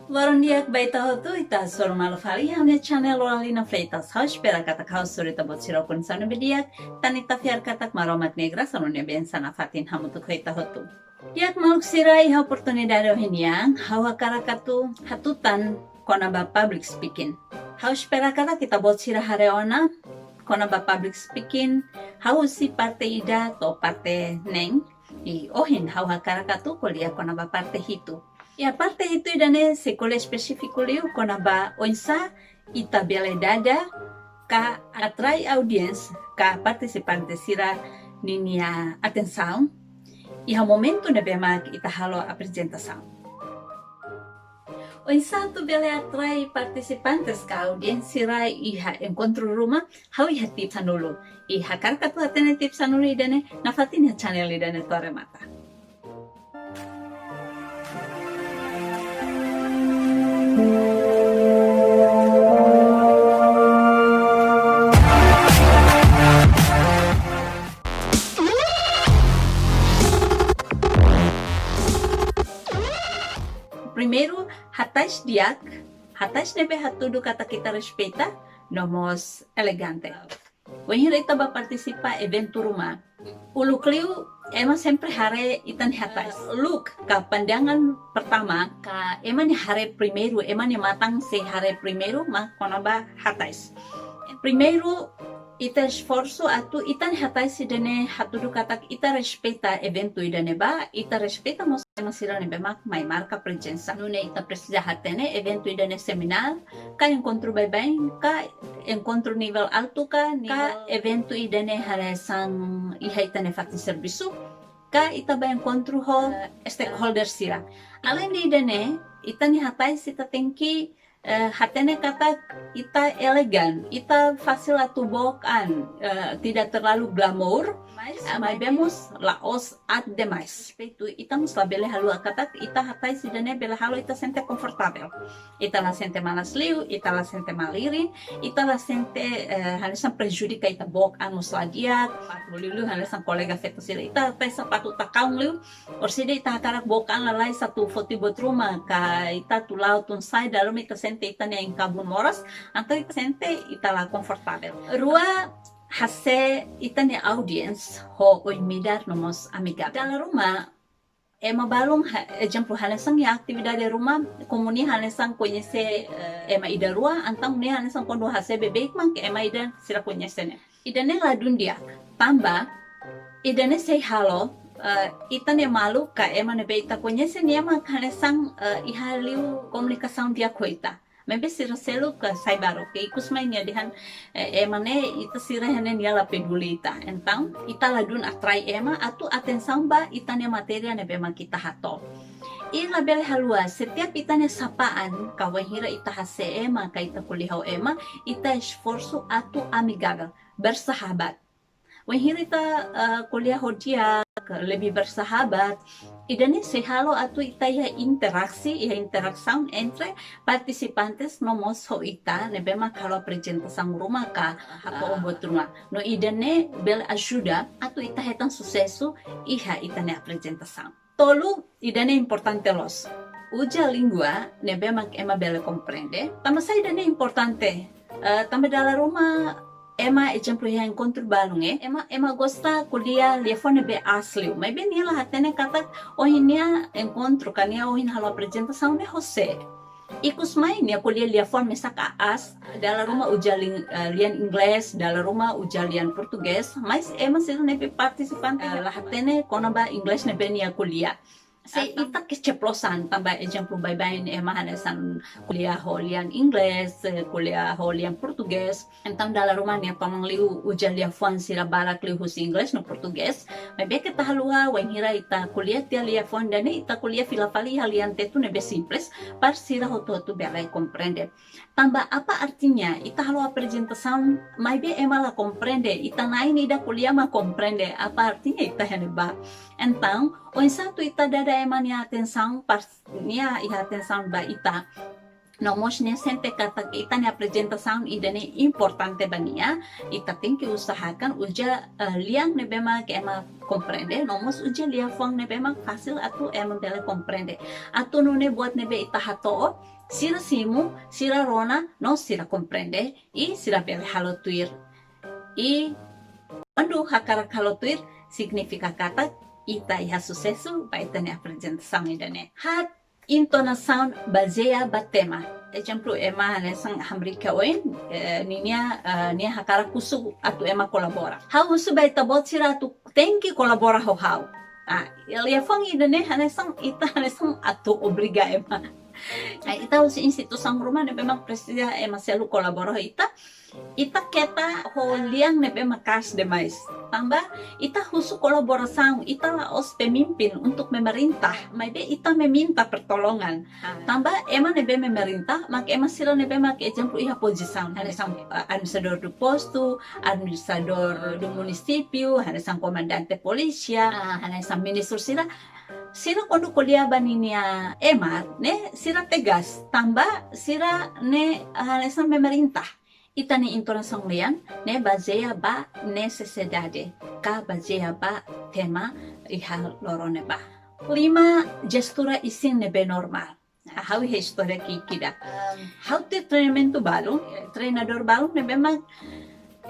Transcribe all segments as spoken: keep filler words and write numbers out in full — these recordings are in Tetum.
Loron di'ak ba ita hotu, ita hasoru malu fali iha ha'u-nia channel Loralina Freitas. Ha'u espera katak ha'u hasoru ita-boot sira ho kondisaun ne'ebé di'ak, tan ita fiar katak Maromak nia grasa no nia bensaun nafatin hamutuk ho ita hotu. Di'ak maluk sira, iha oportunidade ohin nian, ha'u hakarak atu hatutan kona-ba public speaking. Ha'u espera katak ita-boot sira haree ona kona-ba public speaking, ha'u husi parte ida to'o parte neen, i ohin ha'u hakarak atu ko'alia kona-ba parte hitu. Iha parte hitu ida-ne'e sei ko'alia espesífiku liu kona-ba oinsá ita bele dada ka atrai audiénsia ka partisipante sira ninia atensaun iha momentu ne'ebé mak ita halo aprezentasaun. Oinsá atu bele atrai partisipantes ka audiénsia sira iha enkontru ruma, ha'u iha tips sanulu. I hakarak atu hatene tips sanulu ida-ne'e, nafatin iha channel ida-ne'e to'o remata. Primeiru, hatais di'ak, hatais ne'ebé hatudu katak ita respeita, no mós elegante. Wainhira ita bá partisipa eventu ruma, uluk liu ema sempre haree ita-nia hatais. Look ka pandangan pertama ka ema nia haree primeiru, ema nia matan sei haree primeiru mak kona-ba hatais. Primeiru, ita esforsu atu ita-nia hatais ida-ne'e hatudu katak ita respeita eventu ida-ne'ebá, ita respeita mós ema sira ne'ebé mak mai marka prezensa. Nune'e ita presiza hatene eventu ida-ne'e seminár, ka enkontru baibain, ka enkontru nivel altu, ka nivel eventu ida-ne'e hanesan iha ita-nia fatin servisu, ka ita bá enkontru ho, eh, stakeholder sira. Além de ida-ne'e, ita-nia hatais ita tenke, eh, hatene katak ita elegan, ita fasil atu book an, eh, tidak terlalu glamour, mas, eh, maibé mós la'ós aat demais. Respeitu, ita mós labele haluha katak ita hatais ida-ne'e bele halo ita sente konfortavel. Ita la sente manas liu, ita la sente malirin, ita la sente, eh, hanesan prejudika ita book an mós la di'ak, liuliu hanesan kolega feto sira, ita hatais sapatu takaun liu, orsida ita hakarak book an lalais atu foti buat ruma, ka ita atu la'o tun-sa'e, dala ruma ita sente ita-nia enkabun moras, entaun ita sente ita la konfortavel. Rua, hase'e ita-nia audiénsia ho oin-midar no mós amigavel. Dala ruma, ema balun, ha-, ezemplu, hanesan iha atividade ruma, komu nia hanesan koñese, eh, ema ida rua, entaun nia hanesan kuandu hase'e beibeik mak ema ida sira koñese ne'e. Ida-ne'e ladún di'ak, tanba ida-ne'e sei halo, eh, ita-nia maluk ka ema ne'ebé ita koñese nia mak hanesan, eh, iha liu komunikasaun di'ak ho ita. Maibé sira seluk ka sai baruk, ke ikus mai nia dehan, eh, ema ne'e ita sira iha ne'e nia la peduli ita. Entaun, ita ladún atrai ema atu atensaun ba ita-nia matéria ne'ebé mak ita hato'o. I labele haluha, setiap ita-nia sapaan, ka wainhira ita hase'e ema, ka ita ko'alia ho ema, ita esforsu atu amigavel, bersahabat. Wainhira ita, eh, ko'alia ho di'ak, lebih bersahabat, ida-ne'e sei halo atu ita iha interaksi, iha interasaun entre partisipantes no mós ho ita ne'ebé mak halo aprezentasaun ruma ka hato'o buat ruma. No ida-ne'e bele ajuda atu ita hetan susesu iha ita-nia aprezentasaun. Tolu, ida-ne'e importante loos. Uza língua ne'ebé mak ema bele komprende. Tanba sá ida-ne'e importante? Eh, tanba dala ruma ema, ezemplu, iha enkontru balun, eh, ema, ema gosta ko'alia liafuan ne'ebé aas liu. Maibé nia la hatene katak ohin nia enkontru ka nia ohin halo aprezentasaun ne'e ho sé. Ikus mai nia ko'alia liafuan mesak aas, dala ruma uza lin-, eh, lian inglés, dala ruma uza lian portugés, mas ema sira ne'ebé partisipante, eh, la hatene kona-ba inglés ne'ebé nia ko'alia. Se ita keceplosan, tanba ezemplu baibain ema hanesan ko'alia ho lian inglés, eh, ko'alia ho lian portugés, entaun dala ruma nia toman liu uza liafuan sira barak liu husi inglés no portugés. Maibé keta haluha, wainhira ita ko'alia tiha liafuan ida-ne'e, ita ko'alia fila fali iha lian tetun ne'ebé simples, para sira hotu-hotu bele komprende. Tanba apa artinya ita halo aprezentasaun, maibé ema la komprende, ita na'in ida ko'alia mak komprende, apa artinya ita iha ne'ebá? Entaun, oinsá atu ita dada ema nia atensaun, para nia iha atensaun ba ita? No mós nia sente katak ita-nia aprezentasaun ida-ne'e importante ba nia, ita tenke usahakan uza, eh, lian ne'ebé mak ema komprende, no mós uza liafuan ne'ebé mak fasil atu ema bele komprende. Atu nune'e buat ne'ebé ita hato'o, sira simu, sira rona, no sira komprende, i sira bele halo tuir. I kuandu hakarak halo tuir, signifika katak ita iha susesu ba ita-nia aprezentasaun ida-ne'e. Haat, intonasaun bazeia ba tema. Ezemplu, ema hanesan hamriik oin, eh, ninia, eh, nia hakarak husu atu ema kolabora. Ha'u husu ba ita-boot sira atu tenke kolabora ho ha'u. Ah, liafuan ida-ne'e hanesan ita hanesan atu obriga ema. Ah, ita husi instituisaun ruma ne'ebé mak presiza ema seluk kolabora ho ita. Ita keta ho lian ne'ebé maka'as demais. Tanba ita husu kolaborasaun, ita la'ós pemimpin untuk memerintah, maibé ita meminta pertolongan. Ah. Tanba ema ne'ebé memerintah, mak ema sira ne'ebé mak ezemplu iha pozisaun. Hanesan, eh, administradór do postu, administradór do munisípiu, hanesan komandante polísia, ah, hanesan ministru sira. Sira kuandu ko'alia ba ninia ema, ne'e sira tegas, tanba sira ne'e, ah, hanesan memerintah. Ita-nia intonasaun lian ne'e bazeia ba nesesidade, ka bazeia ba tema iha loron ne'ebá. Lima, jestura isin ne'ebé normál. Ha'u iha istória ki'ik ida. Ha'u iha treinamentu balun, treinadór balun ne'ebé mak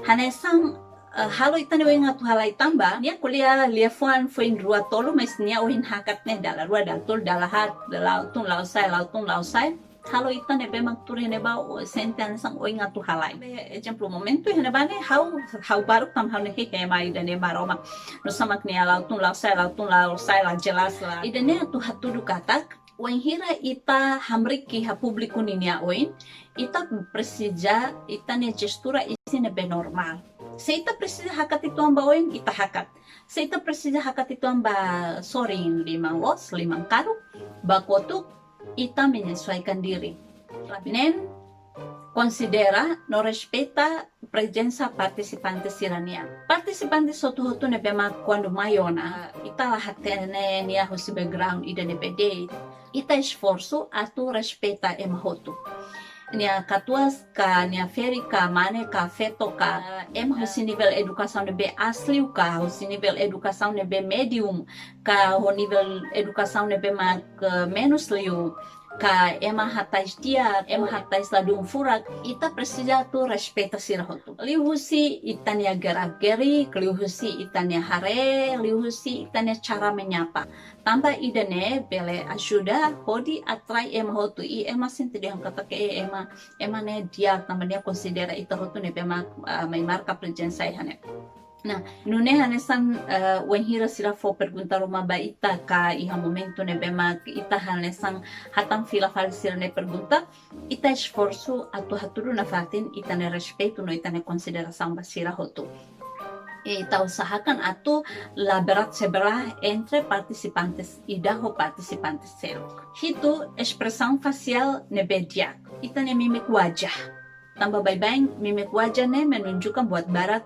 hanesan, eh, halo ita-nia oin atu halai tanba nia ko'alia liafuan foin rua tolu, mas nia ohin hakat ne'e dala rua, dala tolu, dala haat, dala la'o tun la'o sa'e, la'o tun la'o sa'e. Halo ita ne'ebé mak tuur iha ne'ebá, o, sente hanesan oin atu halai. Be, ezemplu, momentu iha ne'ebá ne'e, ha'u, ha'u baruk tanba ha'u ne'e, hehe, ema ida-ne'e Maromak. Nusá mak nia la'o tun la'o sa'e, la'o tun la'o sa'e, la jelas la. Ida-ne'e atu hatudu katak, wainhira ita hamriik iha públiku ninia oin, ita presiza ita-nia jestura isin ne'ebé normál. Se ita presiza hakat uitoan ba oin, ita hakat. Se ita presiza hakat uitoan ba sorin, liman loos, liman karuk, ba kotuk, ita menyesuaikan diri. Neen konsidera no respeita prezensa partisipante sira-nian. Partisipante hotu-hotu ne'ebé mak kuandu mai ona, ita la hatene nia husi background ida ne'ebé de'it. Ita esforsu atu respeita ema hotu. Nia katuas ka, nia ferik ka, mane ka, feto ka, ema husi nivel edukasaun ne'ebé aas liu ka, husi nivel edukasaun ne'ebé médiu ka, ho nivel edukasaun ne'ebé mak, eh, menus liu ka, ema hatais di'ak, ema hatais ladún furak, ita presiza atu respeita sira hotu. Liuhusi ita-nia gerak-gerik, liuhusi ita-nia haree, liuhusi ita-nia cara menyapa. Tanba ida-ne'e bele ajuda hodi atrai ema hotu, i ema sente dehan katak, eh, ema, ema ne'e di'ak tanba nia konsidera ita hotu ne'ebé mak, ah, mai marka prezensa iha ne'e. Nah, nune'e hanesan, eh, wainhira sira fó pergunta ruma ba ita ka iha momentu ne'ebé mak ita hanesan hatán fila fali sira-nia pergunta, ita esforsu atu hatudu nafatin ita-nia respeitu no ita-nia konsiderasaun ba sira hotu. I ita usahakan atu la berat sebelah entre partisipantes ida ho partisipantes seluk. Hitu, espresaun fasiál ne'ebé di'ak. Ita-nia mimik wajah. Tanba baibain mimik wajah ne'e menunjukkan buat barak,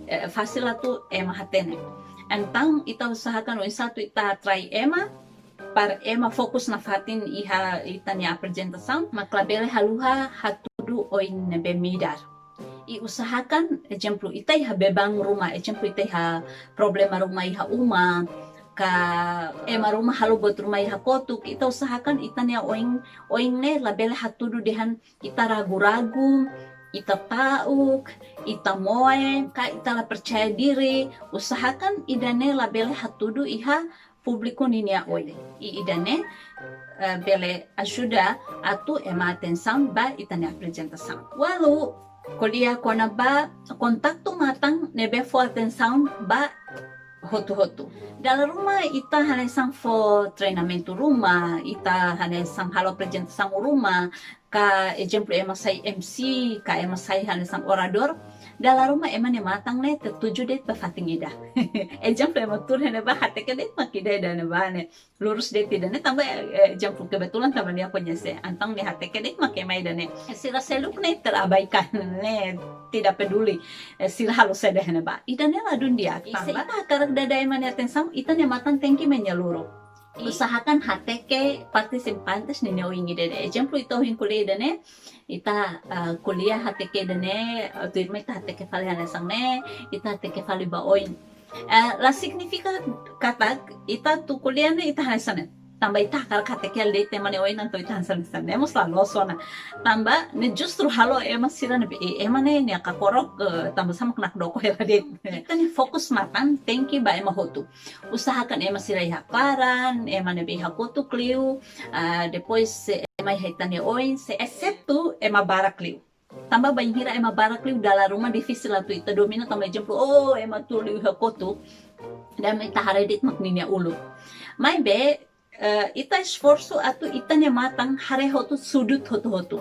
eh, fasil atu ema hatene. Entaun ita usahakan oinsá atu ita atrai ema, para ema fokus nafatin iha ita-nia aprezentasaun, mak labele haluha hatudu oin ne'ebé midar. I usahakan, ezemplu, ita iha beban ruma, ezemplu, ita iha problema ruma iha uma, ka ema ruma halo buat ruma iha kotuk, ita usahakan ita-nia oin, oin ne'e labele hatudu dehan ita ragu-ragu, ita ta'uk, ita moe, ka ita la percaya diri, usahakan ida-ne'e labele hatudu iha públiku ninia oin. I ida-ne'e, eh, bele ajuda atu ema atensaun ba ita-nia aprezentasaun. Ualu, ko'alia kona-ba kontaktu matan ne'ebé fó atensaun ba hotu-hotu. Dala ruma ita hanesan fó treinamentu ruma, ita hanesan halo aprezentasaun ruma, ka ezemplu ema sai M C, ka ema sai hanesan oradór, dala ruma ema nia matan ne'e tertuju de'it ba fatin ida. Ezemplu ema tuur iha ne'ebá hateke de'it mak ida ida ne'ebá ne'e. Lurus de'it ida-ne'e tanba, eh, ezemplu kebetulan tanba nia koñese. Entaun nia hateke de'it mak ema ida-ne'e. Sira seluk ne'e terabaikan ne'e, tidak peduli, eh, sira halo saida iha ne'ebá. Ida-ne'e ladún di'ak. I se tanba ita hakarak dada ema nia atensaun, ita-nia matan tenke menyeluruh. Usahakan hateke partisipantes ninia oin ida-ne'e. Ezemplu, ita ohin ko'alia ida-ne'e, ita, ah, ko'alia hateke ida-ne'e, ah, tuirmai ita hateke fali hanesan ne'e, ita hateke fali ba oin. Eh, la signifika katak ita atu ko'alia ne'e ita hanesan ne'e. Tanba ita hakarak hateke hela de'it ema nia oin entaun ita hanesan ne'e. Ne'e mós la loos ona. Tanba ne'e justru halo ema sira ne'ebé, eh, ema ne'e nia kakorok, eh, tanba sá mak nakdoko hela de'it. Ita-nia fokus matan tenke ba ema hotu. Usahakan ema sira iha klaran, ema ne'ebé iha kotuk liu, ah, depois, eh, ema iha ita-nia oin, se exetu ema barak liu. Tanba bainhira ema barak liu dala ruma difisil atu ita domina, tanba ezemplu, oh, ema tuur liu iha kotuk, entaun ita haree de'it mak ninia uluk. Maibé, eh, ita esforsu atu ita-nia matan haree hotu sudut hotu-hotu.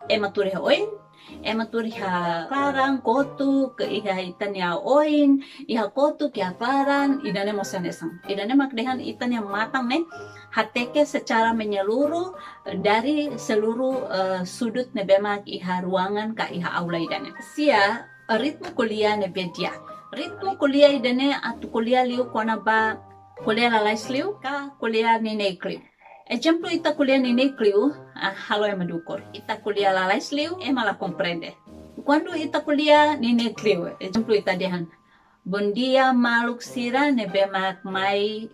Ema tuur iha oin, ema tuur iha klaran, kotuk, iha ita-nia oin, iha kotuk, iha klaran, ida-ne'e mós hanesan. Ida-ne'e mak dehan ita-nia matan ne'e hateke secara menyeluruh dari seluruh, eh, sudut ne'ebé mak iha ruangan ka iha aula ida-ne'e. Sia, ritmu ko'alia ne'ebé di'ak. Ritmu ko'alia ida-ne'e atu ko'alia liu kona-ba ko'alia lalais liu ka ko'alia neineik liu. Ezemplu, ita ko'alia neineik liu, ah, halo ema dukur. Ita ko'alia lalais liu, ema la komprende. Kuandu ita ko'alia neineik liu, ezemplu ita dehan, "Bondia maluk sira ne'ebé mak mai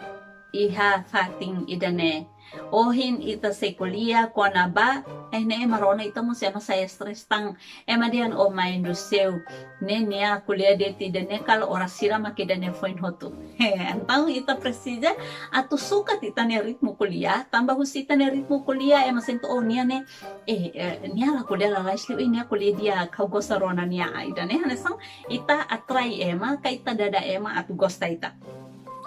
iha fatin ida-ne'e. Ohin ita sei ko'alia kona-ba," eh, ne'e ema rona ita mós ema sai stres tan. Ema dehan, "Oh, mãe do céu, ne'e nia ko'alia de'it ida-ne'e kala oras sira mak ida-ne'e foin hotu." Entaun ita presiza atu sukat ita-nia ritmu ko'alia, tanba husi ita-nia ritmu ko'alia ema sente, "Oh, nia ne'e, eh, eh, nia la ko'alia lalais liu, eh, nia ko'alia di'ak, ha'u gosta rona nia." Ida-ne'e hanesan ita atrai ema, ka ita dada ema atu gosta ita.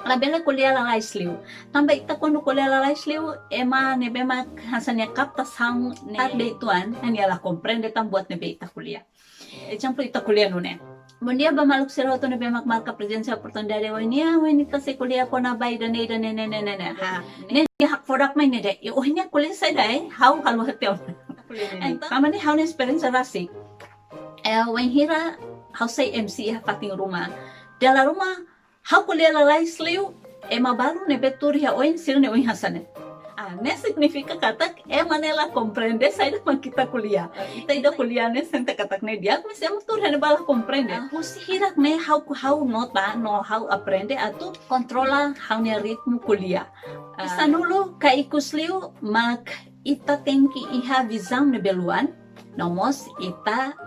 Labele ko'alia lalais liu. Tanba ita kuandu ko'alia lalais liu, ema ne'ebé mak hanesan nia kaptasaun ne'e tarde ituan, nia la komprende tan buat ne'ebé ita ko'alia. Ezemplu, ita ko'alia nune'e, "Bondia ba maluk sira hotu ne'ebé mak marka prezensa oportunidade ohin nian, ohin ita sei ko'alia kona-ba ida-ne'e, ida-ne'e, ne'e, ne'e, ne'e, ne'e." Ha, ne'e nia hakfodak mai ne'e de'it. "Eh, ohin nia ko'alia saida, eh? Ha'u halo hatene." Entaun, tanba ne'e ha'u-nia esperiénsia rasik. Eh, wainhira ha'u sai M C iha fatin ruma, dala ruma ha'u ko'alia lalais liu, ema balu ne'ebé tuur iha oin, sira-nia oin hanesan ne'e. Ah, ne'e signifika katak ema ne'e la komprende saida mak ita ko'alia. Ah, ita ida ko'alia ne'e sente katak ne'e di'ak, mas ema tuur iha ne'ebá la komprende. Ah, husi hirak-ne'e ha'u, ha'u nota no ha'u aprende atu kontrola ha'u-nia ritmu ko'alia. Ah, sanulu ka ikus liu mak ita tenke iha vizaun ne'ebé luan, no mós ita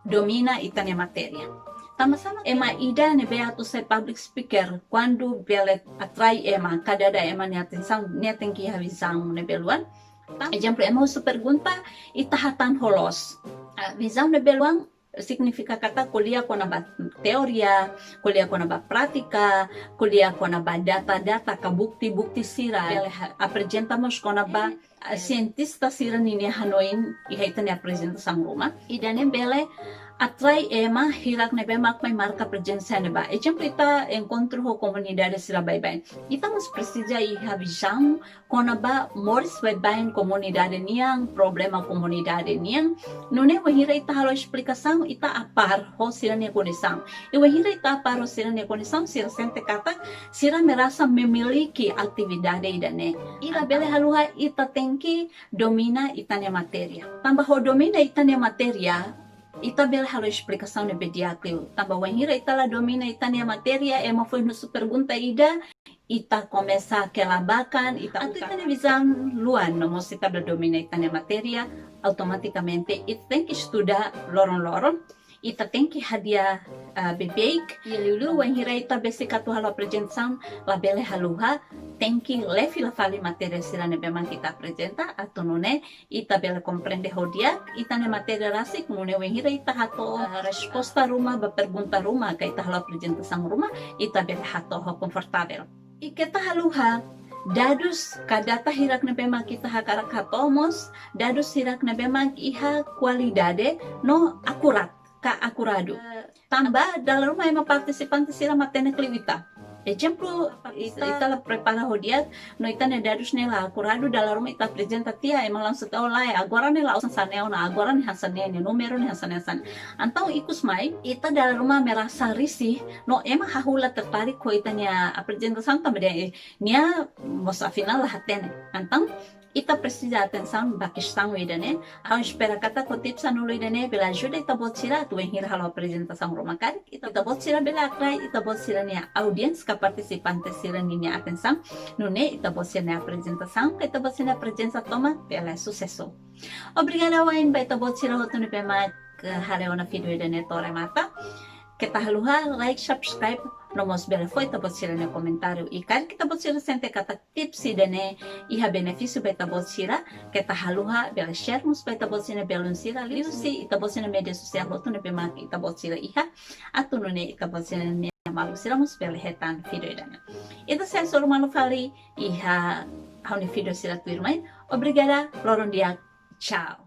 domina ita-nia matéria. Tanba sá mak ema ida ne'ebé atu sai public speaker, kuandu bele atrai ema, ka dada ema nia atensaun, nia tenke iha vizaun ne'ebé luan. Tan, ezemplu, ema husu pergunta, ita hatán ho loos. Ah, vizaun ne'ebé luan signifika katak ko'alia kona-ba teoria, ko'alia kona-ba prátika, ko'alia kona-ba data-data ka bukti-bukti sira. Bele ha-, aprezenta mós kona-ba, eh, sientista sira ninia hanoin iha ita-nia aprezentasaun ruma. Ida-ne'e bele atrai ema hirak ne'ebé mak mai marka prezensa iha ne'ebá. Ezemplu, ita enkontru ho komunidade sira baibain. Ita mós presiza iha vizaun kona-ba moris baibain komunidade nian, problema komunidade nian. Nune'e wainhira ita halo esplikasaun, ita apár ho sira-nia kondisaun. I wainhira ita apár ho sira-nia kondisaun, sira sente katak sira merasa memiliki atividade ida-ne'e. I labele haluha, ita tenke domina ita-nia matéria. Tanba ho domina ita-nia matéria, ita bele halo esplikasaun ne'ebé di'ak liu. Tanba wainhira ita la domina ita-nia matéria, ema foin husu pergunta ida, ita komesa kelabakan, ita atu ita-nia vizaun luan, no mós ita bele domina ita-nia matéria, automatikamente ita tenke estuda loron-loron, ita tenke hadi'a, ah, beibeik, i liuliu wainhira ita besik atu halo aprezentasaun, labele haluha, tenke lee fila fali matéria sira ne'ebé mak ita aprezenta, atu nune'e ita bele komprende ho di'ak ita-nia matéria rasik, nune'e wainhira ita hato'o, ah, resposta ruma ba pergunta ruma ka ita halo aprezentasaun ruma, ita bele hato'o ho konfortavel. I keta haluha, dadus ka data hirak ne'ebé mak ita hakarak hato'o mós dadus hirak ne'ebé mak iha kualidade no akurat ka akuradu. Eh, tanba dala ruma ema partisipante sira matenek liu ita. Ezemplu, ita, ita la prepara ho di'ak, no ita-nia dadus ne'e la akuradu, dala ruma ita aprezenta tiha, ema langsung tau lai, agora ne'e la'ós hanesan ne'e ona, agora ne'e hanesan ne'e, ne'e númeru ne'e hanesan ne'e, hanesan ne'e. Entaun ikus mai, ita dala ruma merasa risih, no ema hahú la tertarik ho ita-nia aprezentasaun tanba dehan, eh, nia mós afinál la hatene. Entaun, ita presiza atensaun ba kestaun ida-ne'e. Ha'u espera katak ho tips sanulu ida-ne'e bele ajuda ita-boot sira atu bainhira halo aprezentasaun ruma karik, ita-boot sira bele atrai ita-boot sira-nia audiénsia ka partisipante sira-nia atensaun. Nune'e ita-boot sira-nia aprezentasaun, ka ita-boot sira-nia prezensa tomak bele susesu. Obrigada wa'in ba ita-boot sira hotu ne'ebé mak haree ona vídeo ida-ne'e to'o remata. Keta haluha like, subscribe, no mós bele fó ita-boot sira-nia komentáriu. I karik ita-boot sira sente katak tips ida-ne'e iha benefísiu ba ita-boot sira, keta haluha bele share mós ba ita-boot sira-nia belun sira, liuhusi ita-boot sira-nia média sosiál hotu ne'ebé mak ita-boot sira iha, atu nune'e ita-boot sira-nia maluk sira mós bele hetan vídeo ida-ne'e. Ita sei hasoru malu fali iha ha'u-nia vídeo sira tuirmai. Obrigada, loron di'ak, tchau.